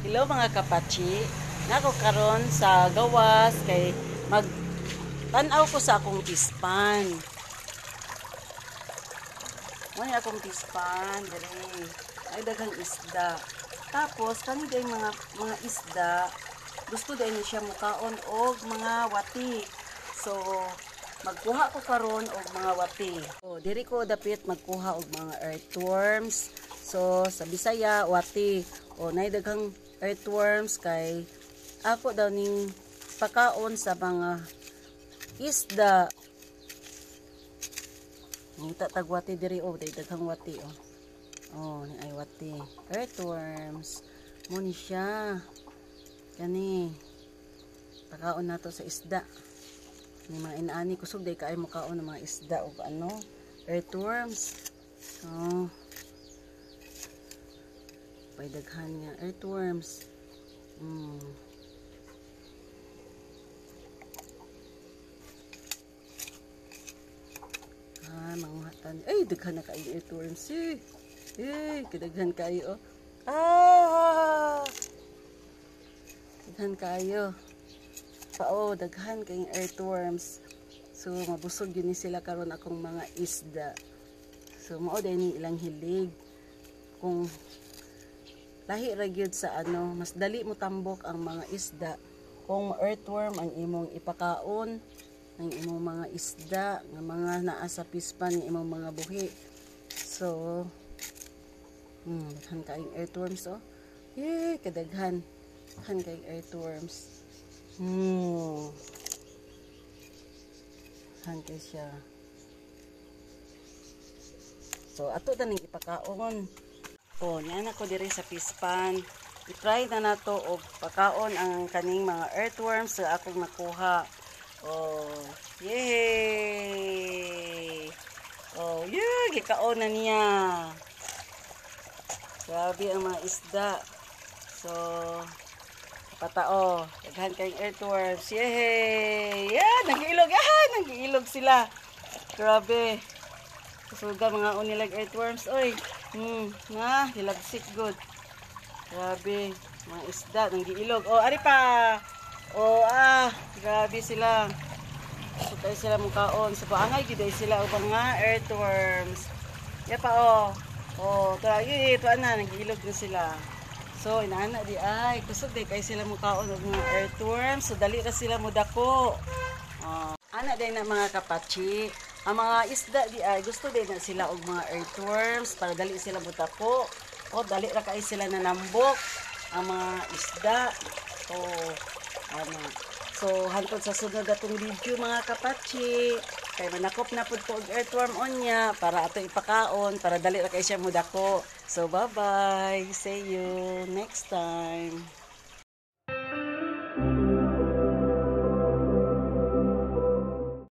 Hello mga kapachi. Nako karon sa gawas kay mag tan-aw ko sa akong pispan. Mo ni akong pispan diri. Ay daghang isda. Tapos kani day mga isda gusto day ni siya mukaon og mga wati. So magkuha ko karon og mga wati. So diri ko dapit magkuha og mga earthworms. So sa Bisaya wati. O nay daghang earthworms kay ako daw ning pakaon sa mga isda. Ngita tag wati diri oh, day daghang wati oh. Oh, ni ay wati. Earthworms. Mo ni siya. Kani pakaon nato sa isda. Ni mga inaani kusog day kaayo mokaon ng mga isda og ano, earthworms. Oh. Pay daghan nga earthworms. Ah, manguhatan. Ay, daghan na kaayo earthworms. Eh, eh, kadaghan kaayo oh. Ah! Daghan kaayo. Pa oh, daghan kayong earthworms. So mabusog yun ni sila karon akong mga isda. So mao day ni ilang hilig. Kung lahi ra gyud sa ano, mas dali mo tambok ang mga isda kung earthworm ang imong ipakaon ang imong mga isda nga mga naa sa pispan ng imong mga buhi. So daghan kaayong earthworms oh. Yay, kadaghan. Daghan kaayong earthworms. Daghan kay siya. So ato ta ning ipakaon. Oh, niya na ko diri sa pispan. I-try na nato og pakaon ang kaning mga earthworms sa akong nakuha. Oh, yay! Oh, yeah, gikaon na niya. Grabe ang mga isda. So, patao, daghan kayong earthworms. Yay! Yeah, nagiilog. Ah, nagiilog sila. Grabe. Kusuga mga unilag earthworms. Oy. Na, hilagsik good. Grabe, mga isda nanggiilog. Oh, ari pa. Oh, ah, grabe sila. So tayo sila mukaon. So paangay gid ay sila og mga earthworms. Ya pa oh. Oh, tayo ito ana nanggiilog na sila. So inaana di ay kusog di kay sila mukaon og mga earthworms. So dali ra sila modako. Oh, ana day na mga kapachi. Ang mga isda di ay gusto din na sila og mga earthworms para dali sila mudako. O dali ra kay sila nanambok ang mga isda. O ano. So hantod sa sunod atong video mga kapachi. Kay manakop na pud ko og earthworm onya para ato ipakaon para dali ra kay siya mudako. So bye-bye. See you next time.